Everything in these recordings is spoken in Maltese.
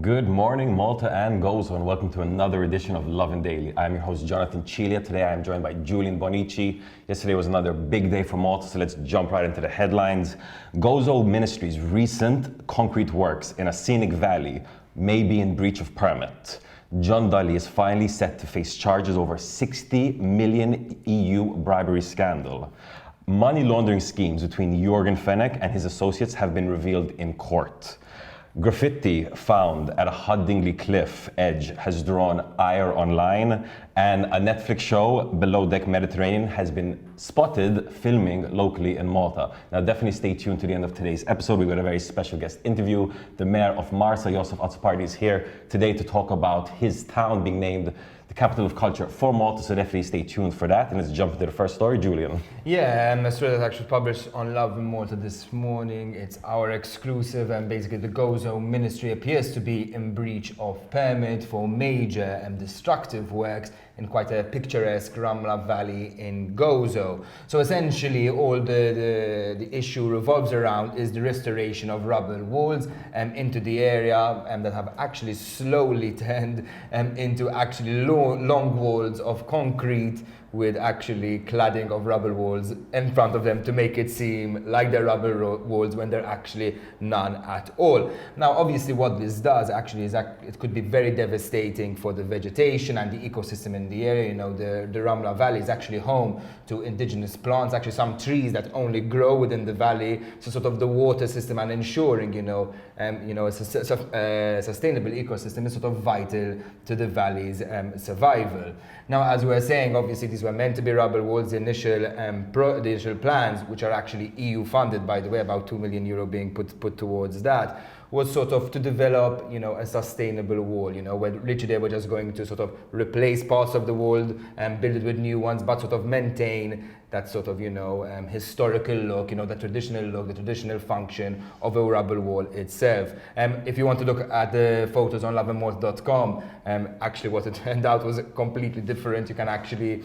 Good morning, Malta and Gozo, and welcome to another edition of Lovin Daily. I'm your host, Jonathan Cilia. Today I am joined by Julian Bonici. Yesterday was another big day for Malta, so let's jump right into the headlines. Gozo Ministry's recent concrete works in a scenic valley may be in breach of permit. John Dalli is finally set to face charges over 60 million EU bribery scandal. Money laundering schemes between Yorgen Fenech and his associates have been revealed in court. Graffiti found at a Ħad-Dingli cliff edge has drawn ire online, and a Netflix show, Below Deck Mediterranean, has been spotted filming locally in Malta. Now, definitely stay tuned to the end of today's episode. We've got a very special guest interview. The mayor of Marsa, Josef Azzopardi, is here today to talk about his town being named the capital of culture for Malta, so definitely stay tuned for that. And let's jump into the first story, Julian. Yeah, a story that actually published on Lovin Malta this morning. It's our exclusive, and basically the Gozo Ministry appears to be in breach of permit for major and destructive works in quite a picturesque Ramla Valley in Gozo. So essentially all the issue revolves around is the restoration of rubble walls into the area that have actually slowly turned into actually long walls of concrete with actually cladding of rubble walls in front of them to make it seem like they're rubble walls when they're actually none at all. Now, obviously, what this does actually is it could be very devastating for the vegetation and the ecosystem in the area. The Ramla Valley is actually home to indigenous plants, actually some trees that only grow within the valley. So sort of the water system and ensuring a sustainable ecosystem is sort of vital to the valley's survival. Now, as we were saying, obviously these were meant to be rubble walls. The initial plans, which are actually EU funded, by the way, about 2 million euro being put towards that, was sort of to develop a sustainable wall, where literally they were just going to sort of replace parts of the wall and build it with new ones, but sort of maintain that sort of, you know, historical look, the traditional look, the traditional function of a rubble wall itself. If you want to look at the photos on lovinmalta.com, actually what it turned out was completely different. You can actually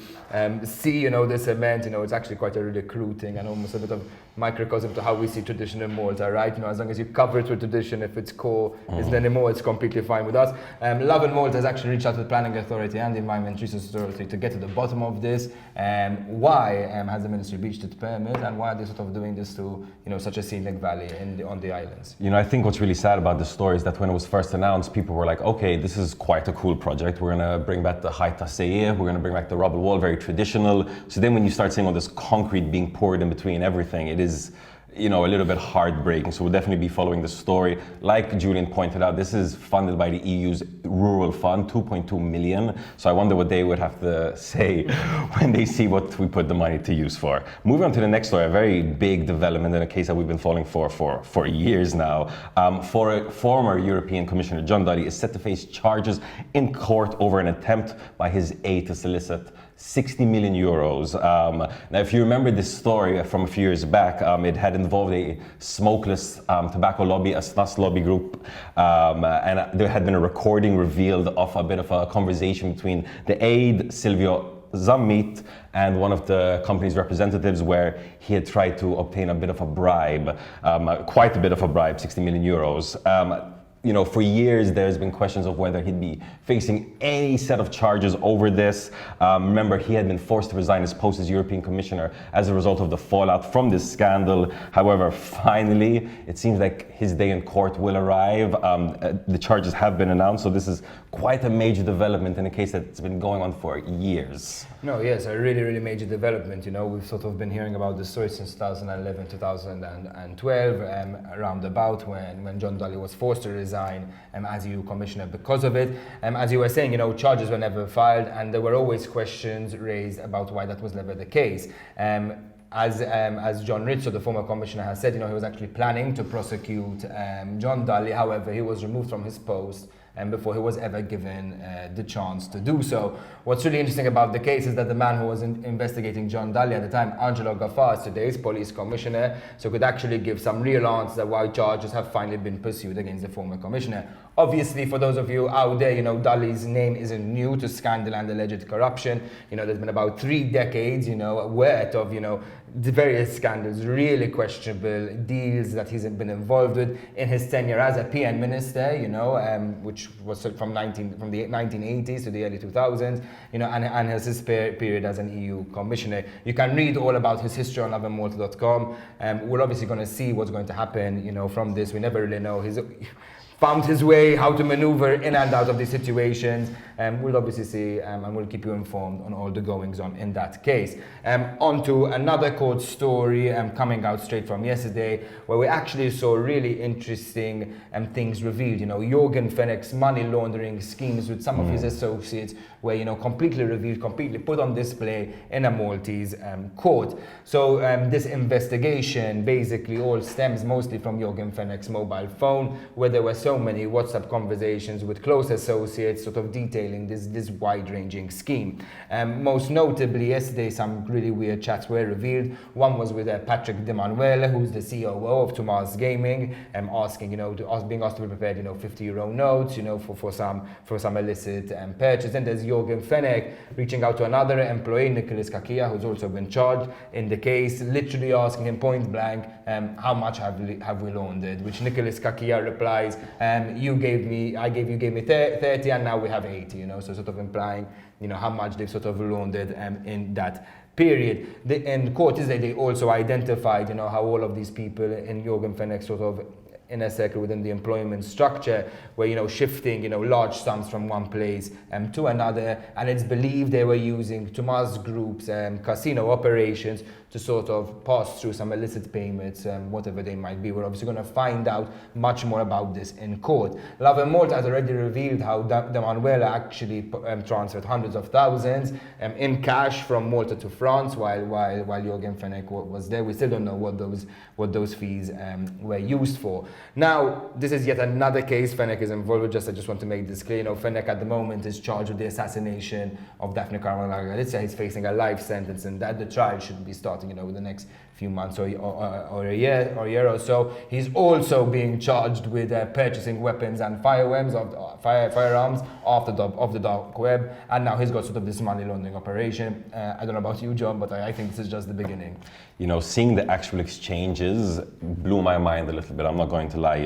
see the cement, it's actually quite a really crude thing and almost a bit of microcosm to how we see tradition in Malta, right? As long as you cover it with tradition, if it's core isn't anymore, it's completely fine with us. Lovin Malta has actually reached out to the Planning Authority and the Environment Resources Authority to get to the bottom of this. Why has the ministry breached its permit, and why are they sort of doing this to such a scenic valley on the islands? I think what's really sad about this story is that when it was first announced, people were like, okay, this is quite a cool project. We're going to bring back the Ħajt tas-Sejjieħ, we're going to bring back the rubble wall, very traditional. So then when you start seeing all this concrete being poured in between everything, it is a little bit heartbreaking. So we'll definitely be following the story. Like Julian pointed out, this is funded by the EU's Rural Fund, 2.2 million. So I wonder what they would have to say when they see what we put the money to use for. Moving on to the next story, a very big development in a case that we've been following for years now. For former European Commissioner John Dalli is set to face charges in court over an attempt by his aide to solicit 60 million euros. Now, if you remember this story from a few years back, it had involved a smokeless tobacco lobby, a snus lobby group, and there had been a recording revealed of a bit of a conversation between the aide, Silvio Zammit, and one of the company's representatives, where he had tried to obtain a bit of a bribe, quite a bit of a bribe, 60 million euros. For years there's been questions of whether he'd be facing any set of charges over this. Remember, he had been forced to resign his post as European Commissioner as a result of the fallout from this scandal. However, finally, it seems like his day in court will arrive. The charges have been announced, so this is quite a major development in a case that's been going on for years. No, yes, a really, really major development. We've sort of been hearing about this story since 2011, 2012, around about when John Dalli was forced to resign as EU Commissioner because of it. As you were saying, charges were never filed, and there were always questions raised about why that was never the case. As John Rizzo, the former commissioner, has said, he was actually planning to prosecute John Dalli. However, he was removed from his post and before he was ever given the chance to do so. What's really interesting about the case is that the man who was investigating John Dalli at the time, Angelo Gafà, is today's police commissioner, so could actually give some real answers that why charges have finally been pursued against the former commissioner. Obviously, for those of you out there, Dalli's name isn't new to scandal and alleged corruption. There's been about 3 decades worth of the various scandals, really questionable deals that he's been involved with in his tenure as a PN minister, which was from the 1980s to the early 2000s, and his period as an EU commissioner. You can read all about his history on lovinmalta.com. We're obviously going to see what's going to happen from this. We never really know. He's found his way, how to maneuver in and out of these situations. We'll obviously see, and we'll keep you informed on all the goings on in that case. On to another court story coming out straight from yesterday, where we actually saw really interesting things revealed. Yorgen Fenech's money laundering schemes with some of his associates were completely revealed, completely put on display in a Maltese court. So this investigation basically all stems mostly from Yorgen Fenech's mobile phone, where there were so many WhatsApp conversations with close associates sort of detailing this wide-ranging scheme. Most notably, yesterday, some really weird chats were revealed. One was with Patrick Demanuele, who's the COO of Tomas Gaming, asking, you know, to ask, being asked to be prepared, 50 euro notes, for some illicit purchase. Then there's Yorgen Fenech reaching out to another employee, Nicholas Cachia, who's also been charged in the case, literally asking him point blank, how much have we laundered? Which Nicholas Cachia replies, you gave me, I gave you gave me 30 and now we have 80, so sort of implying how much they've sort of laundered in that period. In court is that they also identified how all of these people in Yorgen Fenech sort of inner circle within the employment structure were shifting large sums from one place to another, and it's believed they were using Tomas Group's casino operations to sort of pass through some illicit payments, whatever they might be. We're obviously going to find out much more about this in court. Lovin Malta has already revealed how Demanuele actually transferred hundreds of thousands in cash from Malta to France while Yorgen Fenech was there. We still don't know what those fees were used for. Now, this is yet another case Fenech is involved with. I just want to make this clear. Fenech at the moment is charged with the assassination of Daphne Caruana Galizia. He's facing a life sentence, and that the trial should be starting in the next few months or a year or so. He's also being charged with purchasing weapons and firearms of firearms off the dark web, and now he's got sort of this money laundering operation. I don't know about you, John, but I think this is just the beginning. Seeing the actual exchanges blew my mind a little bit. I'm not going to lie.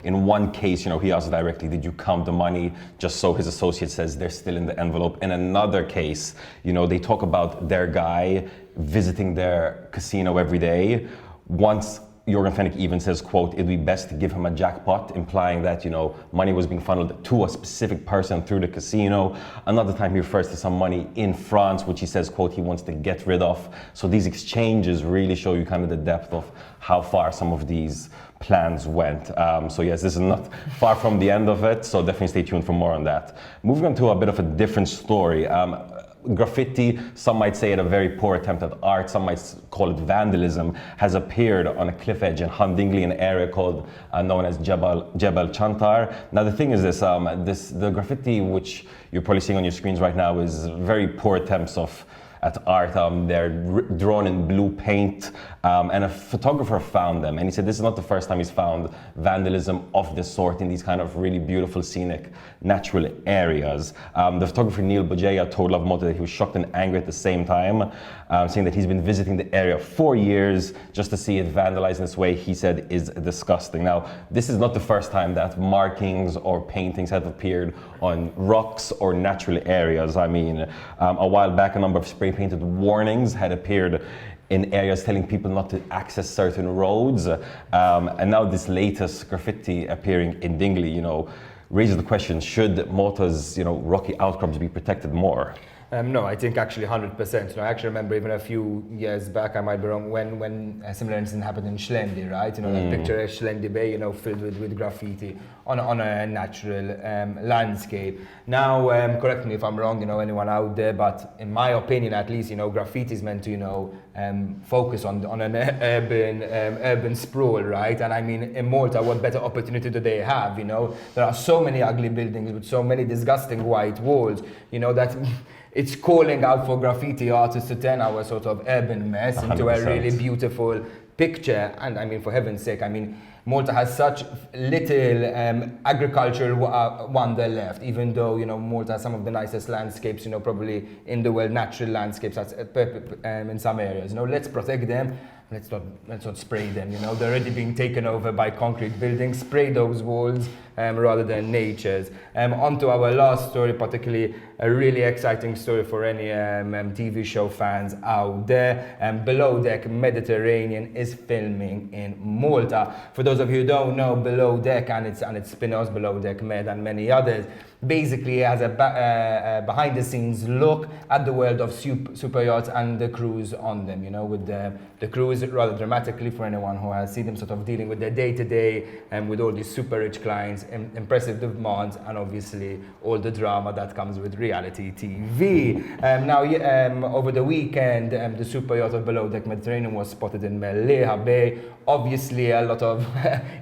In one case, he asked directly, "Did you count the money?" Just so his associate says they're still in the envelope. In another case, they talk about their guy visiting their casino every day. Once Yorgen Fenech even says, quote, "It'd be best to give him a jackpot," implying that money was being funneled to a specific person through the casino. Another time he refers to some money in France, which he says, quote, he wants to get rid of. So these exchanges really show you kind of the depth of how far some of these plans went. So yes, this is not far from the end of it, so definitely stay tuned for more on that. Moving on to a bit of a different story. Graffiti, some might say it a very poor attempt at art, some might call it vandalism, has appeared on a cliff edge in Ħad-Dingli, an area known as Jebel Chantar. Now the thing is this, the graffiti which you're probably seeing on your screens right now is very poor attempts of at art. They're drawn in blue paint, and a photographer found them, and he said this is not the first time he's found vandalism of this sort in these kind of really beautiful, scenic, natural areas. The photographer Neil Bugeja told Lovin Malta that he was shocked and angry at the same time, saying that he's been visiting the area for years just to see it vandalized in this way, he said, is disgusting. Now, this is not the first time that markings or paintings have appeared on rocks or natural areas. A while back, a number of spray-painted warnings had appeared in areas telling people not to access certain roads. And now this latest graffiti appearing in Dingli raises the question, should Malta's rocky outcrops be protected more? No, I think actually 100%. I actually remember even a few years back, I might be wrong, when a similar incident happened in Xlendi, right? That picture of Xlendi Bay, filled with graffiti on a natural landscape. Now, correct me if I'm wrong, anyone out there, but in my opinion, at least, graffiti is meant to focus on an urban sprawl, right? And in Malta, what better opportunity do they have, you know? There are so many ugly buildings with so many disgusting white walls, that it's calling out for graffiti artists to turn our sort of urban mess into a 100%. really beautiful picture. And I mean, for heaven's sake, I mean, Malta has such little agricultural wonder left, even though, you know, Malta has some of the nicest landscapes, you know, probably in the world, natural landscapes in some areas. You know, let's protect them. Let's not, let's not spray them, you know. They're already being taken over by concrete buildings. Spray those walls rather than nature's. On to our last story, particularly a really exciting story for any TV show fans out there. Below Deck Mediterranean is filming in Malta. For those of you who don't know, Below Deck and its, and its spin-offs, Below Deck Med and many others, basically has a, a behind-the-scenes look at the world of super yachts and the crews on them, you know, with the, the crews rather dramatically for anyone who has seen them sort of dealing with their day-to-day and with all these super rich clients, impressive demands, and obviously all the drama that comes with reality TV. Now, over the weekend, the super yacht of Below Deck Mediterranean was spotted in Mellieħa Bay. Obviously, a lot of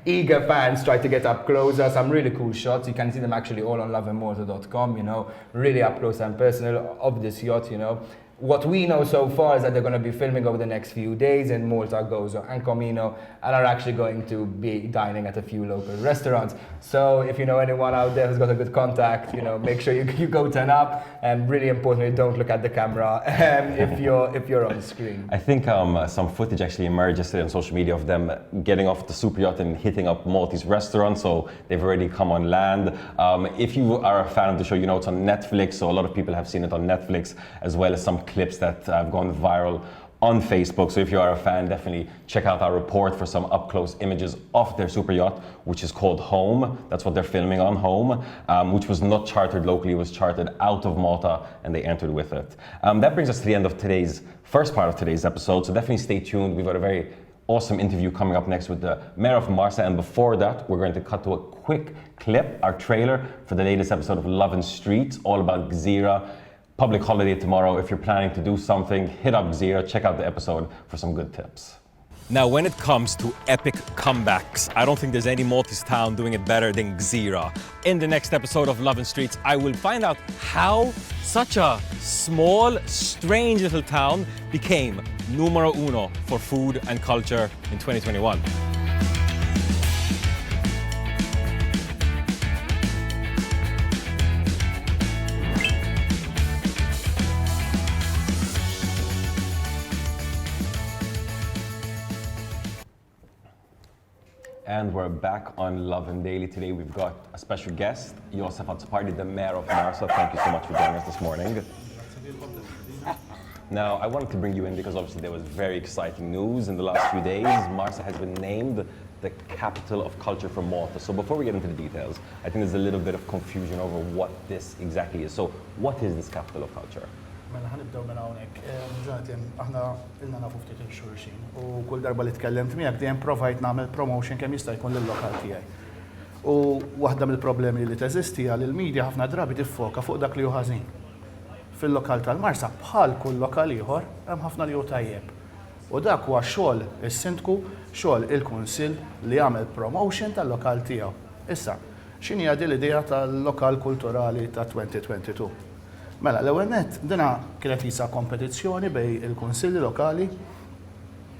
eager fans tried to get up closer. Some really cool shots. You can see them actually all on lovinmalta.com, you know, really up close and personal of this yacht, you know. What we know so far is that they're going to be filming over the next few days in Malta, Gozo and Comino, and are actually going to be dining at a few local restaurants. So if you know anyone out there who's got a good contact, you know, make sure you, you go turn up. And really importantly, don't look at the camera if you're if you're on screen. I think some footage actually emerged yesterday on social media of them getting off the super yacht and hitting up Maltese restaurants. So they've already come on land. If you are a fan of the show, you know it's on Netflix. So a lot of people have seen it on Netflix, as well as some clips that have gone viral on Facebook. So if you are a fan, definitely check out our report for some up-close images of their super yacht, which is called Home. That's what they're filming on, Home, which was not chartered locally, it was chartered out of Malta, and they entered with it. That brings us to the end of today's first part of today's episode. So definitely stay tuned. We've got a very awesome interview coming up next with the mayor of Marsa. And before that, we're going to cut to a quick clip, our trailer for the latest episode of Lovin Streets, all about Gżira. Public holiday tomorrow. If you're planning to do something, hit up Gżira, check out the episode for some good tips. Now, when it comes to epic comebacks, I don't think there's any Maltese town doing it better than Gżira. In the next episode of Lovin Streets, I will find out how such a small, strange little town became numero uno for food and culture in 2021. And we're back on Lovin Daily. Today we've got a special guest, Josef Azzopardi, the mayor of Marsa. Thank you so much for joining us this morning. Now, I wanted to bring you in because obviously there was very exciting news in the last few days. Marsa has been named the capital of culture for Malta. So before we get into the details, I think there's a little bit of confusion over what this exactly is. So what is this capital of culture? Mela ħa nibdew minn hawnhekk. Jonathan, aħna ilna nafu ftit lil xulxin u kull darba li tkellimt miegħek dejjem provajt nagħmel promotion kemm jista' jkun lil-lokal tiegħi. U waħda mill-problemi li teżisti hija li l-media ħafna drabi tiffoka fuq dak li hu ħażin. Fil-lokal tal-Marsa bħal kull lokal ieħor hemm ħafna li hu tajjeb. U dak huwa xogħol is-sindku, xogħol il-kunsill li jagħmel promotion tal-lokal tiegħu. Issa, x'inhi din l-idea tal-lokal kulturali ta' 2022? Mela, l-ewwel nett, dina kienet qisha kompetizzjoni bejn il-kunsilli lokali.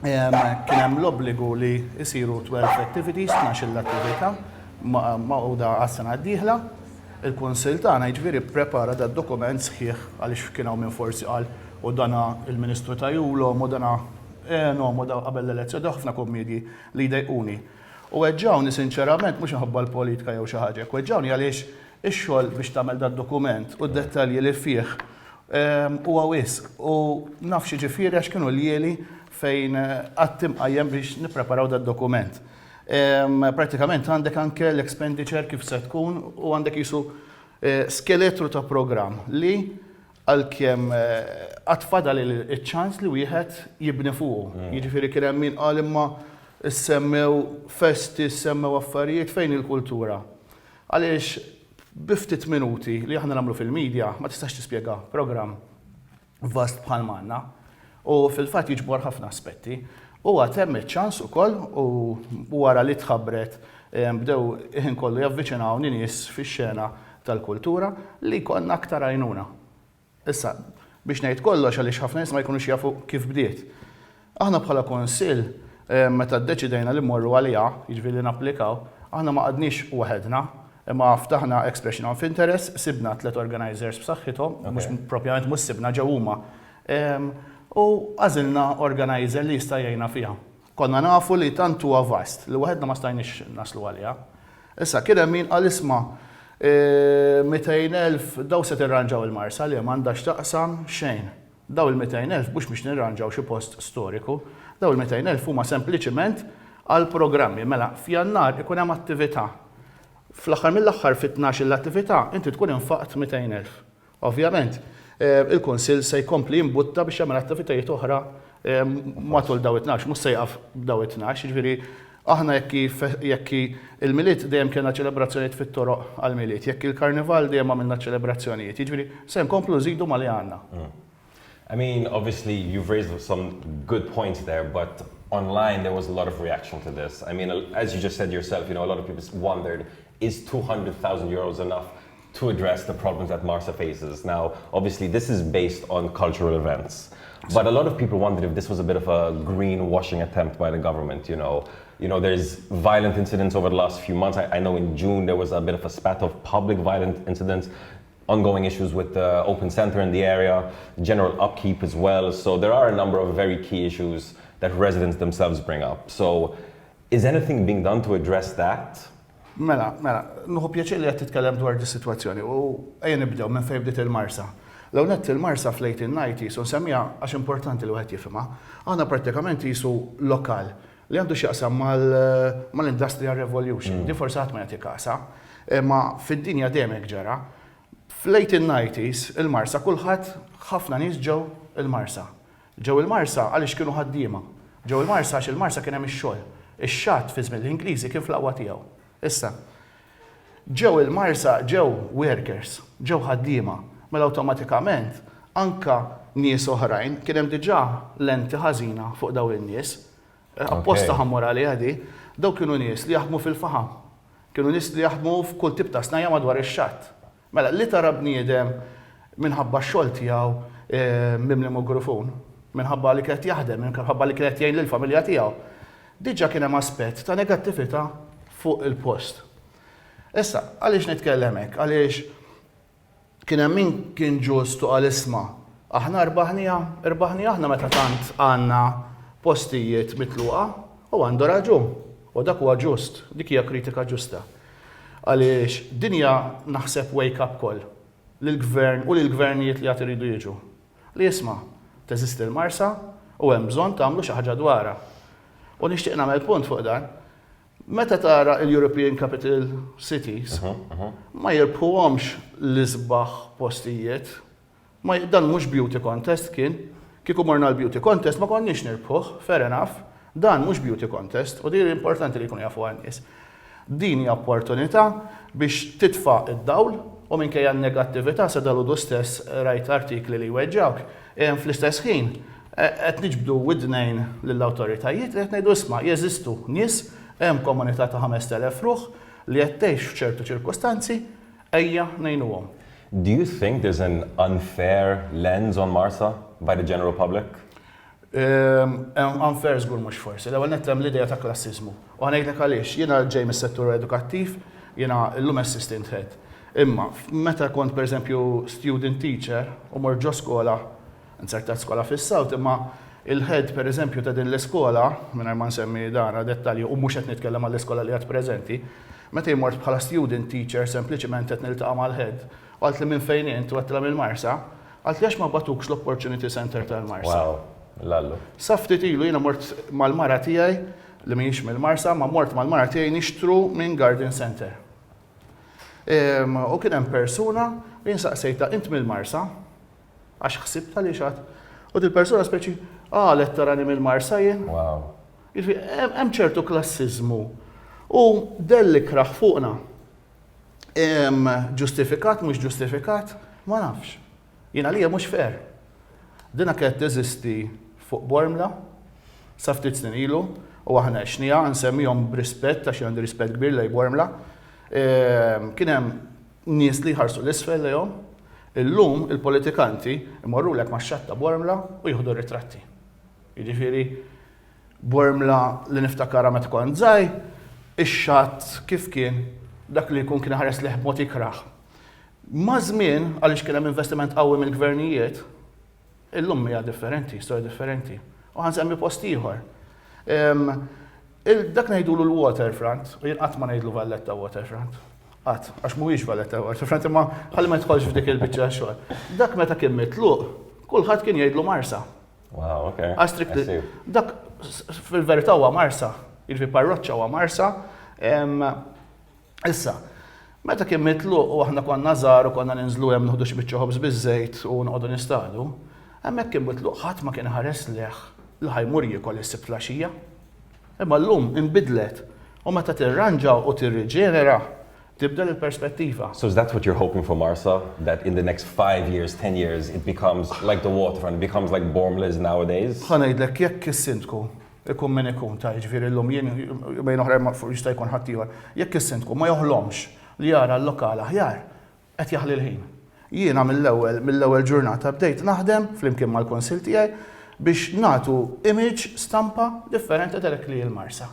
Kien hemm l-obbligu li jsiru 12 activities, 12 l-attività maqgħuda għas-sena d-dieħla. Il-kunsill tagħna jiġifieri pprepara dad-dokument sħiħ għaliex kien hawn min forsi qal u dana il-Ministru tajulhom u dana għenhom u da qabel l-elezzjoni, dawn ħafna kummedji li jdejquni. U weġġgħuni sinċerament mhux minħabba l-politika jew xi ħaġa hekk, weġġgħuni għaliex Ix-xogħol biex tagħmel dad-dokument u d-dettalji li fih huwa wisq u naf x'jiġifieri għax kienu ljieli fejn qatt imqajjem biex nippreparaw dad-dokument. Prattikament għandek anke l-expenditure kif se tkun u għandek qisu skeletru ta' programm li għalkemm għad fadal iċ-ċans li wieħed jibni fuqu. Jiġifieri kien hemm min qal imma ssemmew festi, ssemmew affarijiet fejn il-kultura. Għaliex bi ftit minuti li aħna nagħmlu fil-media ma tistax tispjega programm vast bħal m'għandna. U fil-fatt jiġbor ħafna aspetti. U għad hemm iċ-ċans ukoll u wara li tħabbret bdew il-ħin kollu javviċinawni nies fix-xena tal-kultura li jkollna aktar għajnuna. Issa, biex ngħid kollox għaliex ħafna nies ma jkunux jafu kif bdiet. Aħna bħala Kunsill meta ddeċidejna li mmorru għaliha, jiġifieri li napplikaw, aħna ma qgħadniex waħedna, imma ftaħna expression of interest, sibna tlett organizers b'saħħithom, mhux propjament mhux sibna ġew huma, u għażilna organizer li jista' jgħinna fiha. Konna nafu li tant huwa vast li waħedna ma stajniex naslu għaliha. Issa, kien hemm min qal isma' 200,000 daw se tirranġaw il-Marsa, le m'għandha x'taqsam xejn. Daw il-200,000 mhux biex nirranġaw xi post storiku, daw il-200,000 huma sempliċiment għal programmi. Mela, f'Jannar ikun hemm attività. Fl-aħħar mill-aħħar fi tnax-il attività inti tkun infaqt 200,000. Ovvjament, il-Kunsill se jkompli jimbutta biex jagħmel attivitajiet oħra matul daw it-tnax, mhux se jieqaf b'daw it-tnax, jiġifieri aħna jekk jekk il-Milied dejjem kellna ċelebrazzjonijiet fit-toroq għall-Milied, jekk il-Karnival dejjem għamilna ċelebrazzjonijiet, jiġifieri se nkomplu nżidu ma' li għandna. I mean, obviously you've raised some good points there, but online there was a lot of reaction to this. I mean, as you just said yourself, you know, a lot of people wondered, is 200,000 euros enough to address the problems that Marsa faces? Now, obviously, this is based on cultural events. But a lot of people wondered if this was a bit of a greenwashing attempt by the government, you know. You know, there's violent incidents over the last few months. I, I know in June there was a bit of a spat of public violent incidents, ongoing issues with the open center in the area, general upkeep as well. So there are a number of very key issues that residents themselves bring up. So is anything being done to address that? Mela, mela, nieħu pjaċir li qed titkellem dwar dis-sitwazzjoni u ejja nibdew minn fejn bdiet il-Marsa. L-ewwel nett il-Marsa fl-1890s, u nsemmiha għax importanti li wieħed jifhimha, aħna prattikament qisu lokal li għandu x'jaqsam mal-Industrial Revolution. Din forsi ħadd ma jagħti kasha, imma fid-dinja dejjem hekk ġara. Fl-1890s il-Marsa kulħadd, ħafna nies ġew il-Marsa. Ġew il-Marsa għaliex kienu ħaddiema. Ġew il-Marsa għax il-Marsa kien hemm ix-xogħol. Ix-xatt fi żmien l-Ingliżi kien fl-aqwa tiegħu. Issa, ġew il-Marsa ġew workers, ġew ħaddiema. Mela awtomatikament anke nies oħrajn kien hemm diġà lenti ħażina fuq dawn in-nies. Apposta ħa mmur għaliha di. Dawk kienu nies li jaħdmu fil-faħam. Kienu nies li jaħdmu f'kull tip ta' snajja' madwar ix-xatt. Mela, li tara bniedem minħabba x-xogħol tiegħu mimli mugrufun, minħabba li kien qed jaħdem, minħabba li kien qed jgħin lill-familja tiegħu, diġà kien hemm aspett ta' negattività fuq il-post. Issa, għaliex nitkellem hekk? Għaliex kien hemm min kien ġust u qal isma' aħna rbaħniha, irbaħniha aħna meta tant għandna postijiet mitluqa u għandu raġun. U dak huwa ġust, dik hija kritika ġusta. Għaliex din hija naħseb wake up call lill-Gvern u lill-gvernijiet li għad iridu jiġu. Li isma', teżisti l-Marsa u hemm bżonn tagħmlu xi ħaġa dwarha. U nixtieq nagħmel punt fuq dan. Meta tara l-European Capital Cities, ma jirbħuhomx l-isbaħ postijiet Ma dan mhux beauty contest kien. Kieku morna l-beauty contest ma konniex nirbħuh, fair enough. Dan mhux beauty contest u din importanti li jkunu jafuha n-nies. Din hija opportunità biex titfa' d-dawl u minkejja n-negattività sa dalgħodu stess rajt artikli li jweġġgħuk, fl-istess ħin qed niġbdu widnejn lill-awtoritajiet li qed ngħidu isma' jeżistu nies, hemm komunità ta' 5,000 ruħ li qed tgħix f'ċertu ċirkustanzi, Ejja ngħinuhom. Do you think there's an unfair lens on Marsa by the general public? Unfair żgur mhux forsi. L-ewwel nett hemm l-idea ta' klassiżmu. U ħa ngħidlek għaliex. Jiena ġej mis-settur edukattiv, jiena llum assistant head. Imma meta kont pereżempju student teacher u mort ġo skola, Inzertat skola fis-South, imma il-head pereżempju ta' din l-iskola, mingħajr ma nsemmi dara dettalji u mhux qed nitkellem għall-iskola li għad preżenti, meta jien mort bħala student teacher sempliċiment qed niltaqa' mal-head, u qaltli minn fejn int u għedtilha mill-Marsa, qaltli għax ma bagħtukx l-Opportunity Centre tal-Marsa. Wow, lallu. Sa ftit ilu jiena mort mal-mara tiegħi, li mhijiex mill-Marsa, ma mort mal-mara tiegħi nixtru minn garden centre. U kien hemm persuna u jien saqsejtha int mill-Marsa? Għax ħsibt għaliex għad. U dil-persuna speċi qalet tarani mill-Marsa jien. Wow. Jiġifieri hemm ċertu klassiżmu u dell ikrah fuqna. Ġustifikat, mhux ġustifikat, ma nafx. Jien għalija mhux fair. Dina kienet teżisti fuq Bormla sa ftit snin ilu u aħna għexniha, nsemmihom b'rispett għax għandi rispett kbir lejn Bormla. Kien hemm nies li jħarsu 'l isfel lejhom. Illum il-politikanti imorrulek max-xatt ta' Bormla u jieħdu ritratti. Jiġifieri Bormla li niftakarha meta kont żgħir, ix-xatt kif kien, dak li jkun kien iħares lejh b'mod ikrah. Maż-żmien, għaliex kien hemm investiment qawwi mill-gvernijiet, illum hija differenti, storja differenti. U ħa nsemmi post ieħor. Dak ngħidulu l-waterfront, u jien qatt ma ngħidlu Valletta Waterfront. Qatt, għax mhuwiex Valletta Waterfront, imma ħalli ma nidħolx f'dik il-biċċa xogħol. Dak meta kien mitluq, kulħadd kien jgħidlu Marsa. Wow, okay. Għax dak fil-verità huwa Marsa, jiġifieri parroċċa huwa Marsa. Issa, meta kien mitluq u aħna konna żgħar u konna ninżlu hemm noħdu xi biċċa ħobż biż-żejt u noqogħdu nistadu, hemmhekk kien mitluq ħadd ma kien iħares lejh li ħa jmur jiekol is-Sibt flaxija. Imma llum inbidlet u meta tirranġa u tirriġenera tibdel il-perspettiva. So is that what you're hoping for Marsa? That in the next 5 years, 10 years, it becomes like the waterfront, it becomes like Bormla is nowadays? Ħa ngħidlek jekk is-sindku ikun min ikun ta' jiġifieri llum jien bejn oħrajn ma jista' jkun ħaddieħor, jekk is-sindku ma joħlomx li jara l-lokal aħjar, qed jaħli l-ħin. Jiena mill-ewwel mill-ewwel ġurnata bdejt naħdem flimkien mal-kunsill tiegħi biex nagħtu image, stampa differenti ta' dak li hi l-Marsa.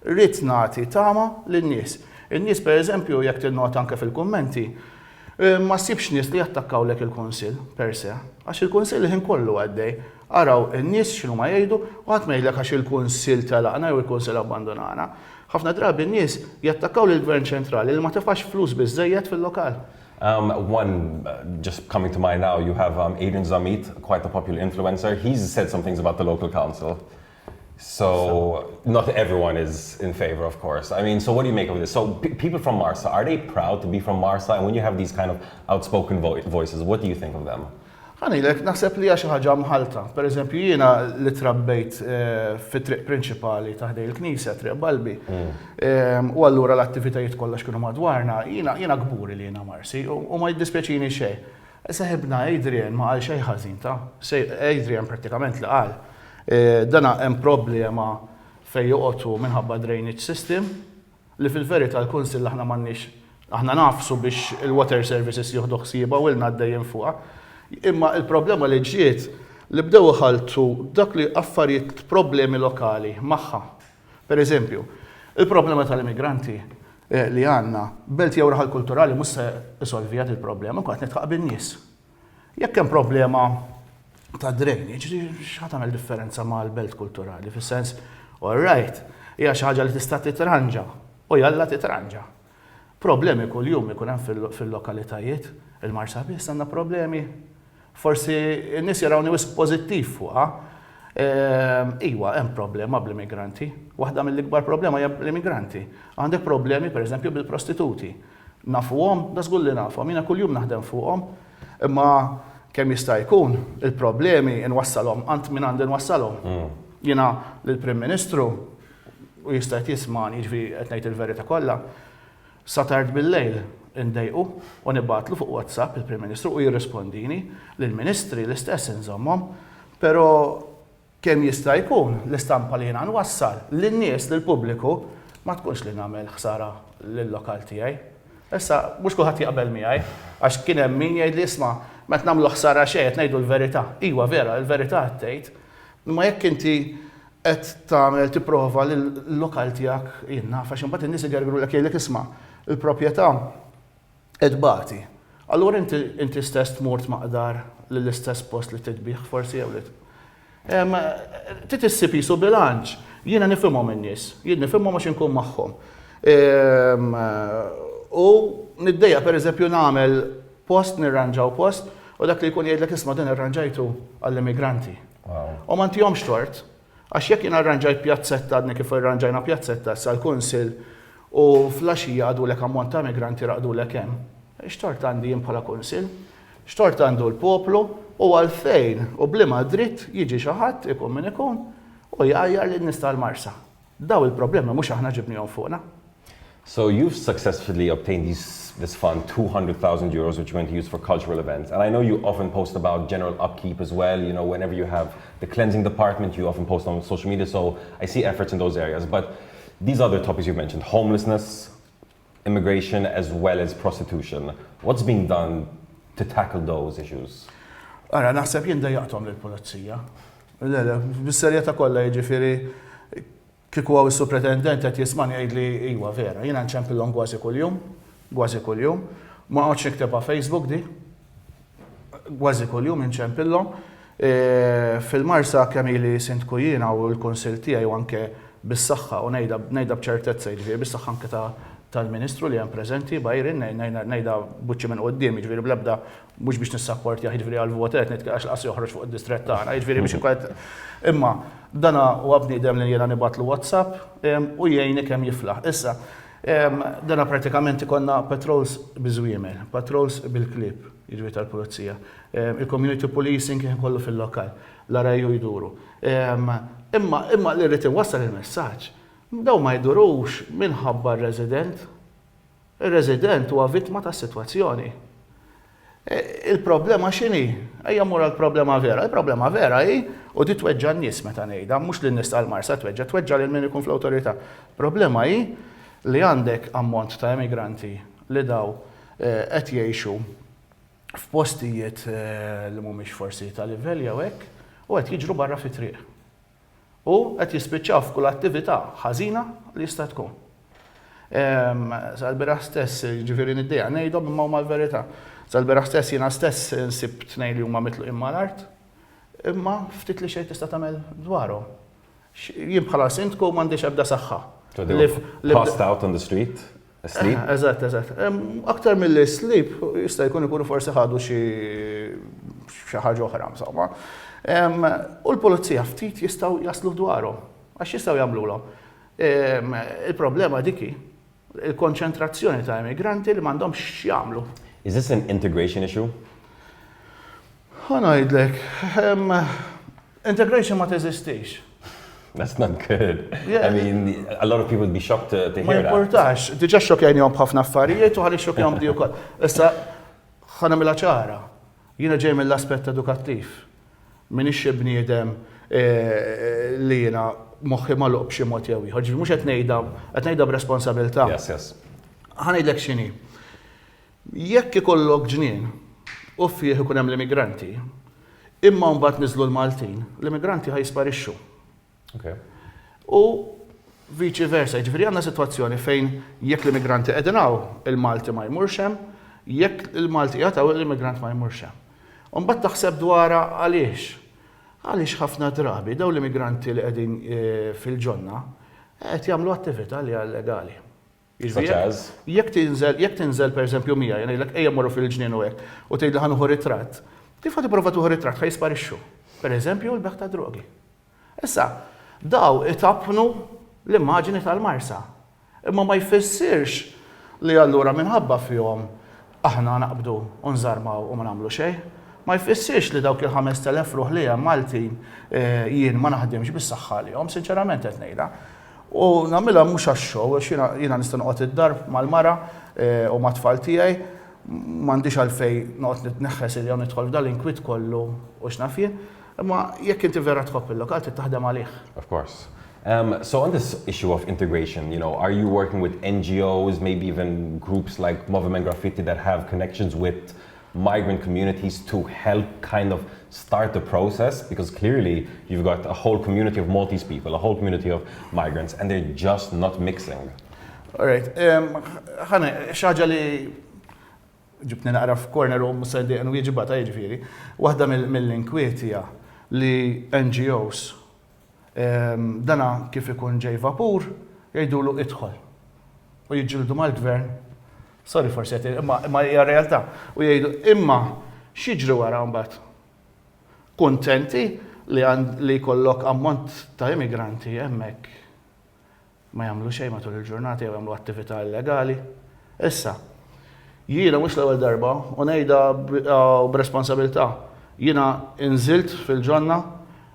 Ridt nagħti tama lin-nies. In-nies pereżempju jekk tinnota anke fil-kummenti, ma ssibx nies li jattakkawlek il-kunsill per se, għax il-kunsill il-ħin kollu għaddej. Araw in-nies x'inhuma jgħidu u ħadd ma jgħidlek għax il-kunsill telaqna jew il-kunsill abbandunana. Ħafna drabi n-nies jattakkaw lill-Gvern ċentrali li ma tefax flus biżżejjed fil-lokal. One just coming to mind now, you have Adrian Zammit, quite a popular influencer, he's said some things about the local council. So not everyone is in favor, of course. I mean, so what do you make of this? So people from Marsa, are they proud to be from Marsa? And when you have these kind of outspoken vo voices, what do you think of them? Ħa ngħidlek, naħseb li hija xi ħaġa mħallta. Pereżempju jiena li trabbejt fit-triq prinċipali ta' ħdej il-knisja, Triq Balbi, u allura l-attivitajiet kollha x'kienu madwarna, jiena jiena kburi li jiena Marsi u ma jiddispjaċini xejn. Seħibna Adrian ma qal xejn ħażin ta. Adrian prattikament li qal, dana hemm problema fejn joqgħod hu minħabba drainage system, li fil-verità l-Kunsill aħna m'għandniex, aħna nagħfsu biex il-water services jieħdu ħsiebha u ilna għaddejjin fuqha. Imma il-problema li ġiet li bdew iħalltu dak li affarijiet problemi lokali magħha. Per eżempju, il-problema tal-immigranti li għandna, belt jew raħal kulturali mhux se isolviha dil-problema, nkun qed nidħaq bin-nies. Jekk hemm problema ta' drainage, x'ħa tagħmel differenza mal-belt kulturali? Fis-sens, all right, hija xi ħaġa li tista' titranġa u jalla titranġa. Problemi kuljum ikun hemm fil-lokalitajiet, il-Marsa biss għandna problemi. Forsi n-nies jarawni wisq pożittiv fuqha. Iwa, hemm problema bl-immigranti. Waħda mill-ikbar problema hija bl-immigranti. Għandek problemi, pereżempju, bil-prostituti. Nafuhom? Da żgur li nafhom. Jiena kuljum naħdem fuqhom. Imma kemm jista' jkun, il-problemi nwassalhom għand min għandi nwassalhom. Jiena lill-Prim Ministru, u jista' qed jismagħni, jiġifieri qed ngħid il-verità kollha, sa tard bil-lejl indejqu u nibgħatlu fuq WhatsApp il-Prim Ministru u jirrispondini, lill-Ministri l-istess inżommhom, però Kemm jista' jkun, l-istampa li jiena nwassal lin-nies, lill-pubbliku, ma tkunx li nagħmel ħsara lil-lokal tiegħi. Issa, mhux kulħadd jaqbel miegħi, għax kien hemm min jgħidli isma' ma qed nagħmlu ħsara xejn, qed ngħidu l-verità. Iwa vera, il-verità qed tgħid. Imma jekk inti qed tagħmel tipprova li l-lokal tiegħek, jien naf, għax imbagħad in-nies igergrulek jgħidlek isma' il-proprjetà Qed tbati. Allura inti inti stess tmur tmaqdar lill-istess post li titbih forsi jew li Trid issib qisu bilanċ. Jiena nifhimhom in-nies, jien nifhimhom għax inkun magħhom. U niddejjaq pereżempju nagħmel post, nirranġaw post, u dak li jkun jgħidlek isma' din irranġajtu għall-immigranti. U ma ntihomx tort, Għax jekk jien arranġajt pjazzetta, għadni kif irranġajna pjazzetta issa l-Kunsill u fl-għaxija qagħdulek ammont ta' immigranti raqdulek hemm, x'tort għandi jien bħala Kunsill? X'tort għandu l-poplu u għalfejn u b'liema dritt jiġi xi ħadd, ikun min ikun, u jgħajjar lin-nies tal-Marsa? Dawn il-problemi mhux aħna ġibnihom fuqna. So you've successfully obtained these, this fund, 200,000 euros, which you're going to use for cultural events. And I know you often post about general upkeep as well. You know, whenever you have the cleansing department, you often post on social media. So I see efforts in those areas. But these other topics you've mentioned, homelessness, immigration, as well as prostitution. What's being done to tackle those issues? Ara, naħseb jien dejjaqthom lill-pulizija. Le, le, bis-serjetà kollha jiġifieri Kieku hawn is-Supretendent qed jismagħni jgħidli iwa vera, jiena nċempilhom kważi kuljum, kważi kuljum. Ma noqgħodx niktebha Facebook di. Kważi kuljum inċempilhom. Fil-Marsa kemm ili sindku jiena u l-kunsill tiegħi u anke bis-saħħa u ngħidha ngħidha b'ċertezza jiġifieri bis-saħħa anke ta' tal-Ministru li hemm preżenti Byron ngħidha b'wiċċi minn quddiem jiġifieri bl-ebda mhux biex nissapportjah jiġifieri għall-vot qed nitkellem għax lanqas joħroġ fuq id-distrett tagħna, jiġifieri biex inkun qed imma dan huwa bniedem li jiena nibgħatlu WhatsApp u jgħinni kemm jiflaħ. Issa, dana pratikament ikollna patrols biż-żwiemel, patrols bil-klieb, jiġifieri tal-pulizija. Il-community policing kien kollu fil-lokal, l-RIU jduru. Imma imma li rrid inwassal il-messaġġ, dawn ma jdurux minħabba r-resident. Ir-resident huwa vittma tas-sitwazzjoni. Il-problema x'inhi? Ejja mmur għall-problema vera. Il-problema vera hi, u di tweġġa' n-nies meta ngħidha, mhux lin-nies tal-Marsa tweġġa', tweġġa' lil min ikun fl-awtorità. Il-problema hi li għandek ammont ta' emigranti li daw qed jgħixu f'postijiet li mhumiex forsi ta' livell jew hekk u qed jiġru barra fit-triq. U qed jispiċċaw f'kull attività ħażina li jista' tkun. Sal-bieraħ stess, jiġifieri niddejjaq ngħidhom imma huma l-verità. Sal-bieraħ stess jiena stess insib tnejn li huma mitluqin mal-art, imma ftit li xejn tista' tagħmel dwarhom. Jien bħala sindku m'għandix ebda saħħa. So they were passed out on the street? Asleep? Eżatt, eżatt. Aktar milli sleep, jista' jkun ikunu forsi ħadu xi xi ħaġa oħra, insomma. U l-pulizija ftit jistgħu jaslu dwarhom, għax jistgħu jagħmlulhom. Il-problema dik hi, il-konċentrazzjoni ta' immigranti li m'għandhomx x'jagħmlu. Is this an integration issue? Ħa ngħidlek, integration ma teżistix. That's not good. I mean, a lot of people would be shocked to, to hear that. Ma importax, diġa xokjajnihom b'ħafna affarijiet u ħalli xokjahom di wkoll. Issa, ħa nagħmilha ċara. Jiena ġej mill-aspett edukattiv. M'iniex xi bniedem eh, li jiena moħħi magħluq b'xi mod jew ieħor. Ġifieri mhux qed ngħidha, qed ngħidha b'responsabilità. Yes, yes. Ħa ngħidlek x'inhi. Jekk ikollok ġnien u fih ikun hemm l-immigranti, imma mbagħad niżlu l-Maltin, l-immigranti ħa jisparixxu. Okay. U viċi versa, jiġifieri għandna sitwazzjoni fejn jekk l-immigranti qegħdin hawn, il-Malti ma jmurx hemm, jekk il-Malti qiegħed hawn, l-immigrant ma jmurx hemm. U mbagħad taħseb dwarha għaliex. Għaliex ħafna drabi dawn l-immigranti li qegħdin eh, fil-ġonna qed jagħmlu attività li hija illegali. Such as? Jekk tinżel, jekk tinżel pereżempju miegħi, ngħidlek ejja mmorru fil-ġnien u hekk, u tgħidli ħa nieħu ritratt, kif ħa tipprova tieħu ritratt ħa jisparixxu. Pereżempju l-bejgħ ta' drogi. Issa, daw itappnu l-immaġini tal-Marsa. Imma ma jfissirx li allura minħabba fihom aħna naqbdu u nżarmaw u ma nagħmlu xejn. Ma jfissirx li dawk il-5,000 ruħ li hemm Maltin jien ma naħdimx bis-saħħa għalihom, sinċerament qed ngħidha. U nagħmilha mhux għax-show, għax jiena jiena nista' noqgħod id-dar mal-mara u mat-tfal tiegħi, m'għandix għalfejn noqgħod nitneħħes jew nidħol f'dan l-inkwiet kollu u x'naf jien. Imma jekk inti vera tħobb il-lokal trid taħdem għalih. Of course. Um, so on this issue of integration, you know, are you working with NGOs, maybe even groups like Moviment Graffiti that have connections with migrant communities to help kind of start the process? Because clearly you've got a whole community of Maltese people, a whole community of migrants, and they're just not mixing. All right. Ħana, xaġa li ġibtni naqra f'corner u mhux se nwieġibha ta' jiġifieri. Waħda mill-inkwiet hija li NGOs dana kif ikun ġej vapur jgħidulu idħol. U jiġġieldu mal-gvern Sorry forsi qed imma imma hija realtà. U jgħidu imma x'jiġri wara mbagħad? Kuntenti li li jkollok ammont ta' immigranti hemmhekk ma jagħmlu xejn matul il-ġurnata jew jagħmlu attività illegali. Issa, jiena mhux l-ewwel darba u ngħidha b'responsabilità. Jiena inżilt fil-ġonna,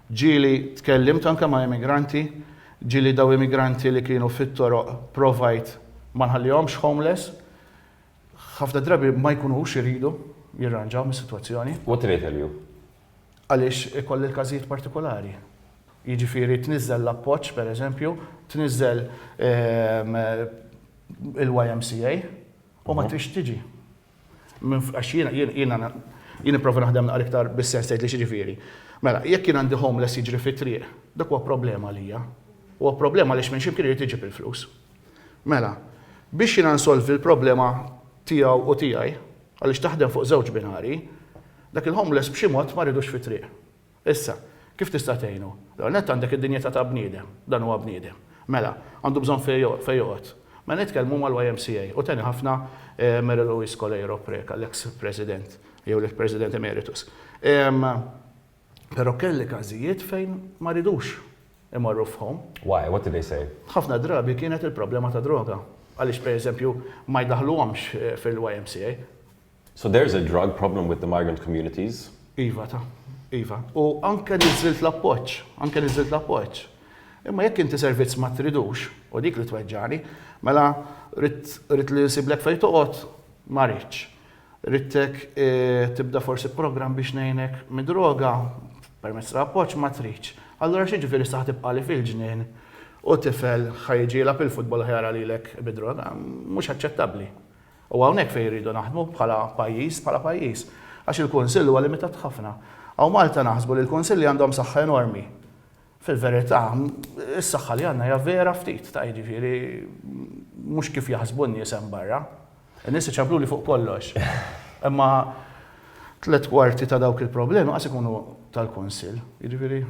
ġieli tkellimt anke ma' immigranti, Ġieli daw immigranti li kienu fit-toroq provajt ma nħallihomx homeless. Ħafna drabi ma jkunux iridu jirranġaw mis-sitwazzjoni. What do they tell you? Għaliex ikolli l-każijiet partikolari. Jiġifieri tniżżel l-appoġġ, per eżempju, tniżżel il-YMCA u ma tridx tiġi. Għax jiena jiena jien nipprova naħdem naqra iktar bis-sens tgħidli x'jiġifieri. Mela, jekk jien għandi homeless jiġri fit-triq, dak huwa problema għalija. Huwa problema għaliex minn x'imkien irid iġib il-flus. Mela, biex jiena nsolvi l-problema tiegħu u tiegħi, għaliex taħdem fuq żewġ binarji, dak il-homeless b'xi mod ma rridux fit-triq. Issa, kif tista' tgħinu? L-ewwel nett għandek id-dinjità ta' bniedem, dan huwa bniedem. Mela, għandu bżonn fejn joqgħod. Mela nitkellmu mal-YMCA u tgħinni ħafna Mary Louise Coleiro Preca, l-eks President, jew l-President Emeritus. Però kelli każijiet fejn ma ridux imorru f'home. Why? What did they say? Ħafna drabi kienet il-problema ta' droga. Għaliex pereżempju ma jdaħħluhomx fil-YMCA. So there's a drug problem with the migrant communities? Iva ta. Iva. U anke niżżilt l-appoġġ, anke niżżilt l-appoġġ. Imma jekk inti servizz ma tridux, u dik li tweġġani, mela ridt li nsiblek fejn toqgħod, ma ridtx. Ridtek tibda forsi programm biex ngħinek mid-droga, permezz tal-appoġġ ma tridx. Allura x'jiġifieri sa ħa tibqali fil-ġnien u tifel ħa jiġi jilgħab il-futbol u ħa jara lilek bid-droga? Mhux aċċettabbli. U hawnhekk fejn irridu naħdmu bħala pajjiż, bħala pajjiż. Għax il-Kunsill huwa limitat ħafna. Hawn Malta naħsbu li l-Kunsilli għandhom saħħa enormi. Fil-verità, is-saħħa li għandna hija vera ftit, ta' jiġifieri mhux kif jaħsbu n-nies hemm barra. In-nies iċempluli fuq kollox. Imma tlett kwarti ta' dawk il-problemi qas ikunu tal-Kunsill. Jiġifieri.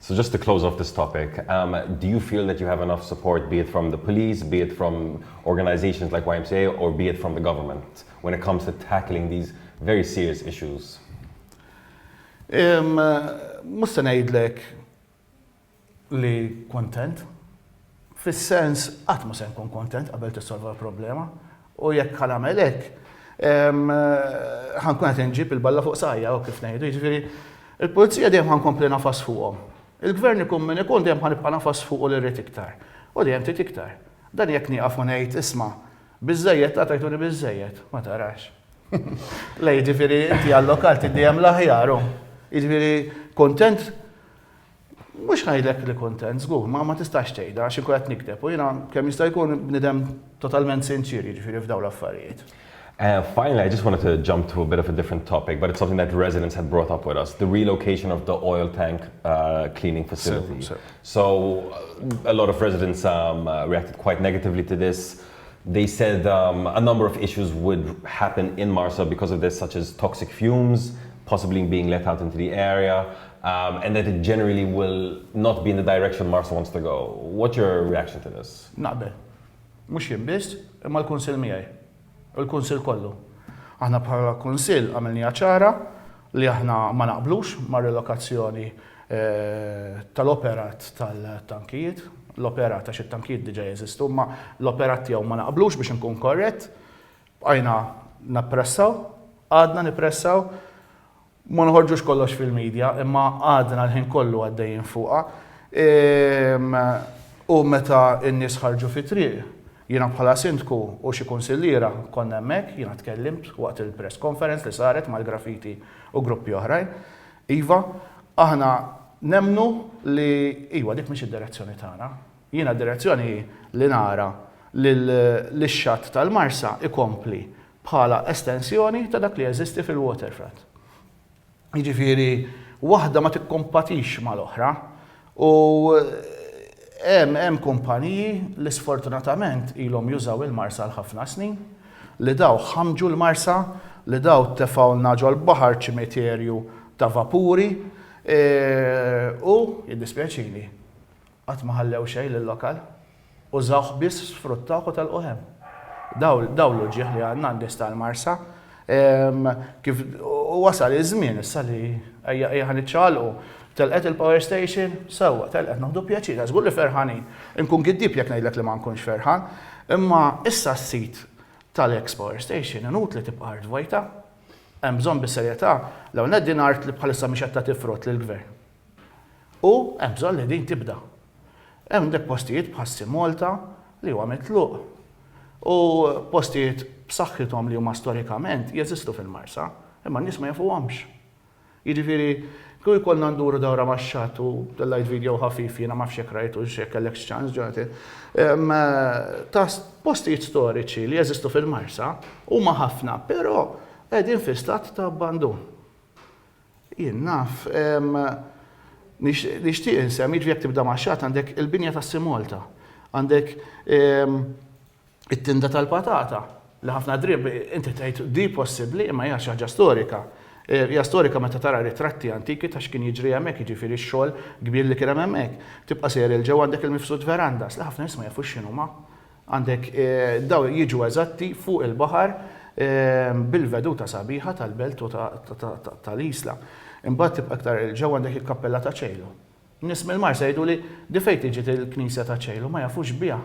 So just to close off this topic, um, do you feel that you have enough support, be it from the police, be it from organizations like YMCA, or be it from the government, when it comes to tackling these very serious issues? Mhux se ngħidlek li kuntent. Fis-sens qatt ma se nkun kuntent qabel tissolva l-problema. U jekk ħa nagħmel hekk, ħa nkun qed inġib il-balla fuq saqajja u kif ngħidu. Jiġifieri il-pulizija dejjem ħa nkompli nafas fuqhom. Il-gvern ikun min ikun dejjem ħa nibqa' nafas fuqu li rrid iktar. U dejjem trid iktar. Dan jekk nieqaf u ngħid isma' biżżejjed ta' tajtuni biżżejjed, ma tarax. Le jiġifieri inti għal-lokal trid dejjem l-aħjar. Jiġifieri kuntent Mhux ngħidlek li kuntent, żgur, ma ma tistax tgħidha għax inkun qed nikdeb u jiena kemm jista' jkun bniedem totalment sinċier jiġifieri f'dawn l-affarijiet. Finally, I just wanted to jump to a bit of a different topic, but it's something that residents had brought up with us, the relocation of the oil tank uh, cleaning facility. So, so a lot of residents um, uh, reacted quite negatively to this. They said um, a number of issues would happen in Marsa because of this, such as toxic fumes, possibly being let out into the area, um, and that it generally will not be in the direction Marsa wants to go. What's your reaction to this? Naqbel. Mhux jien biss, imma l-Kunsill miegħi. Il-Kunsill kollu. Aħna bħala Kunsill għamilniha ċara li aħna ma naqblux mar-relokazzjoni tal-operat tal-tankijiet, l-operat għax it-tankijiet diġà jeżistu, imma l-operat tiegħu ma naqblux biex inkun korrett. Bqajna nappressaw, għadna nippressaw, ma noħorġux kollox fil-media, imma għadna l-ħin kollu għaddejjin fuqha. U meta n-nies ħarġu fit-triq, jiena bħala sindku u xi kunsilliera konna hemmhekk, jiena tkellimt waqt il-press conference li saret mal-graffiti u gruppi oħrajn. Iva, aħna nemmnu li iva dik mhix id-direzzjoni tagħna. Jiena d-direzzjoni hi li nara li x-xatt tal-Marsa ikompli bħala estensjoni ta' dak li jeżisti fil-waterfront. Jiġifieri waħda ma tikkompatix mal-oħra u hemm hemm kumpaniji li sfortunatament ilhom jużaw il-Marsa għal ħafna snin, li daw ħammġu l-Marsa, li daw tefgħulna ġol-baħar ċimiterju ta' vapuri u, jiddispjaċini, Qatt ma ħallew xejn lil-lokal. Użawh biss, sfruttawh u telquh hemm. Dawn dawn l-uġigħ li għandna n-nies tal-Marsa. Kif u wasal iż-żmien issa li ejja ejja ħa niċċaqalqu. Telqet il-power station, sewwa telqet nieħdu pjaċir, żgur li ferħanin. Inkun giddieb jekk ngħidlek li ma nkunx ferħan. Imma issa s-sit tal-ex power station inutli tibqa' art vojta. Hemm bżonn bis-serjetà l-ewwel nett din art li bħalissa mhix qed tagħti frott lill-gvern. U hemm bżonn li din tibda. Hemm għandek postijiet bħas-Sea Malta li huwa mitluq. U postijiet b'saħħithom li huma storikament jeżistu fil-Marsa, imma n-nies ma jafuhomx. Jiġifieri, kieku jkollna nduru dawra max-xatt u tellajt video ħafif jiena ma nafx jekk rajtux jekk kellekx ċans Jonathan, ta' postijiet storiċi li jeżistu fil-Marsa huma ħafna, però qegħdin fi stat ta' abbandun. Jien naf. Nixtieq insemmi, jiġifieri jekk tibda max-xatt għandek il-binja tas-Simolta, għandek it-tinda tal-patata li ħafna drabi inti tgħid di possibbli imma hija xi ħaġa storika. Hija storika meta tara ritratti antiki ta' x'kien jiġri hemmhekk, jiġifieri x-xogħol kbir li kien hemm hemmhekk. Tibqa' sejjer 'il ġewwa għandek il-Mifsud Verandas li ħafna nies ma jafux x'inhuma. Għandek dawn jiġu eżatti fuq il-baħar bil-veduta sabiħa tal-belt u tal-Isla. Imbagħad tibqa' iktar 'il ġewwa għandek il-Kappella ta' Ċejlu. Nies mill-Marsa jgħiduli di fejn tiġi il-knisja ta' Ċejlu ma jafux biha.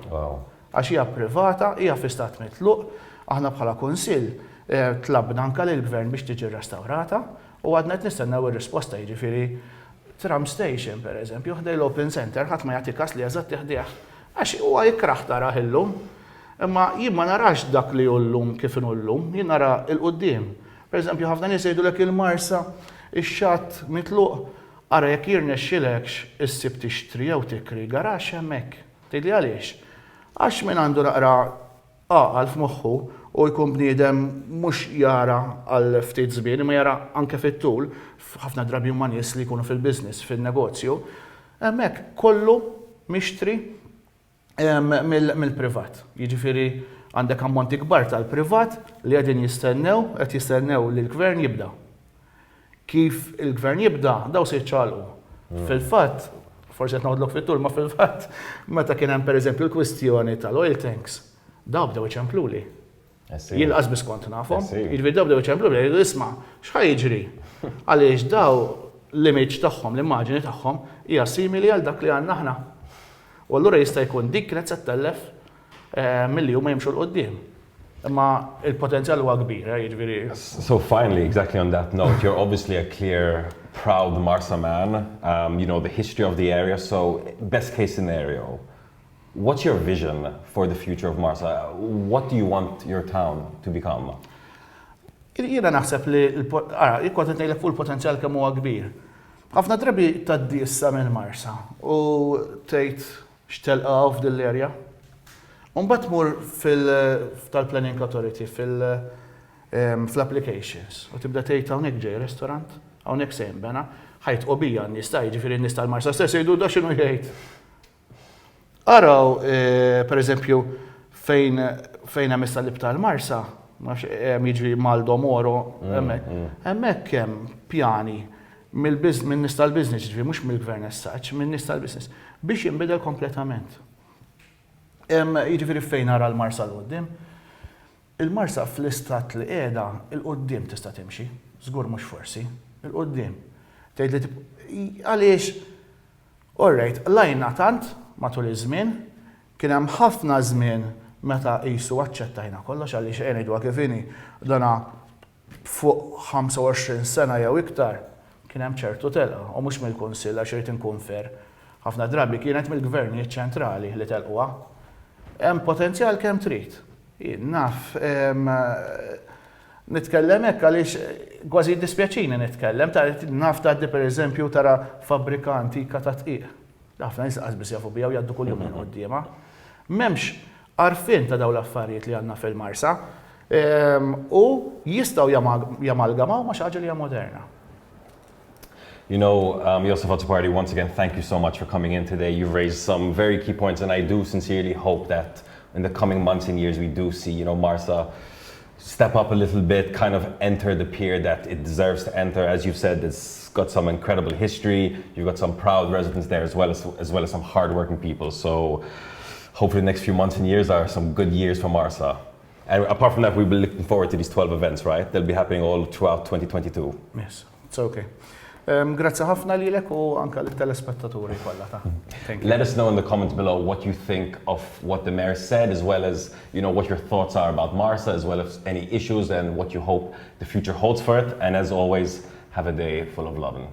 Għax hija privata, hija fi stat mitluq. Aħna bħala kunsill tlabna anke lill-Gvern biex tiġi rrestawrata u għadna qed nistennew ir-risposta jiġifieri Tram station, per eżempju, ħdej l-Open Center, ħadd ma jagħti kas li eżatt ħdejh. Għax huwa ikrah tarah illum. Imma jien ma narax dak li hu llum kif inhu llum, jien nara 'l quddiem. Per eżempju, ħafna nies jgħidulek il-Marsa, ix-xatt mitluq. Ara jekk jirnexxilekx issib tixtri jew tikri garaxx hemmhekk. Tgħidli għaliex? Għax min għandu naqra għaqal f'moħħu u jkun bniedem mhux jara għal ftit żmien imma jara anke fit-tul, ħafna drabi huma nies li jkunu fil-business, fin-negozju, hemmhekk kollu mixtri mill-privat. Jiġifieri għandek ammonti kbar tal-privat li qegħdin jistennew, qed jistennew li l-gvern jibda. Kif il-gvern jibda, daw se jiċċaqalqu. Fil-fatt, forsi qed noħodlok fit-tul, ma fil-fatt, meta kien hemm pereżempju l-kwistjoni tal-oil tanks, daw bdew iċempluli. Jien lanqas biss kont nafhom. Jiġifieri daw bdew iċempluli, jgħidu isma' x'ħa jiġri? Għaliex daw l-image tagħhom, l-immaġini tagħhom hija simili għal dak li għandna aħna. U allura jista' jkun dik kienet se ttellef milli huma jimxu 'l quddiem. Imma il-potenzjal huwa kbir, jiġifieri. So finally, exactly on that note, you're obviously a clear, proud Marsa man, you know the history of the area, so best case scenario, what's your vision for the future of Marsa? What do you want your town to become? Jiena naħseb li, ara, jien kont qed ngħidlek fuq il-potenzjal kemm huwa kbir. Ħafna drabi tgħaddi issa minn Marsa u tgħid x'telqa hawn f'din l-area. U mbagħad tmur fil tal-Planning Authority fil fl-applications u tibda tgħid hawnhekk ġej restaurant, hawnhekk se jinbena, ħa jitqu bija n-nies ta' jiġifieri n-nies tal-Marsa stess jgħidu da x'inhu jgħid. Araw pereżempju fejn fejn hemm is-salib tal-Marsa, ma nafx jiġri Maldo Moro hemmhekk, hemmhekk hemm pjani min-nies tal-business, jiġifieri mhux mill-gvern as such, min-nies tal-business, biex jinbidel kompletament. Jiġifieri fejn nara l-Marsa 'l quddiem? Il-Marsa fl-istat li qiegħda 'l quddiem tista' timxi, żgur mhux forsi, 'il quddiem. Tgħidli għaliex all right, qlajna tant matul iż-żmien, kien hemm ħafna żmien meta qisu aċċettajna kollox għaliex ejja ngħiduha kif inhi, dana fuq 25 sena jew iktar kien hemm ċertu telqa, u mhux mill-Kunsill għax irrid inkun fair. Ħafna drabi kienet mill-gvernijiet ċentrali li telquha. Hemm potenzjal kemm trid. Jien naf nitkellem hekk għaliex kważi jiddispjaċini nitkellem, naf tgħaddi pereżempju tara fabbrika antika ta' dqiq. Ħafna nies lanqas biss jafu biha u jgħaddu kuljum minn quddiemha. M'hemmx għarfien ta' dawn l-affarijiet li għandna fil-Marsa u jistgħu jamalgamaw ma' xi ħaġa li hija moderna. You know, um, Josef Azzopardi, once again, thank you so much for coming in today. You've raised some very key points, and I do sincerely hope that in the coming months and years we do see, you know, Marsa step up a little bit, kind of enter the pier that it deserves to enter. As you've said, it's got some incredible history. You've got some proud residents there as well as, as well as some hardworking people. So hopefully the next few months and years are some good years for Marsa. And apart from that, we'll be looking forward to these 12 events, right? They'll be happening all throughout 2022. Yes, it's okay. Um, grazzi ħafna lilek u anka lit-telespettaturi kollha ta' Thank you. Let us know in the comments below what you think of what the mayor said, as well as you know what your thoughts are about Marsa, as well as any issues and what you hope the future holds for it. And as always, have a day full of loving.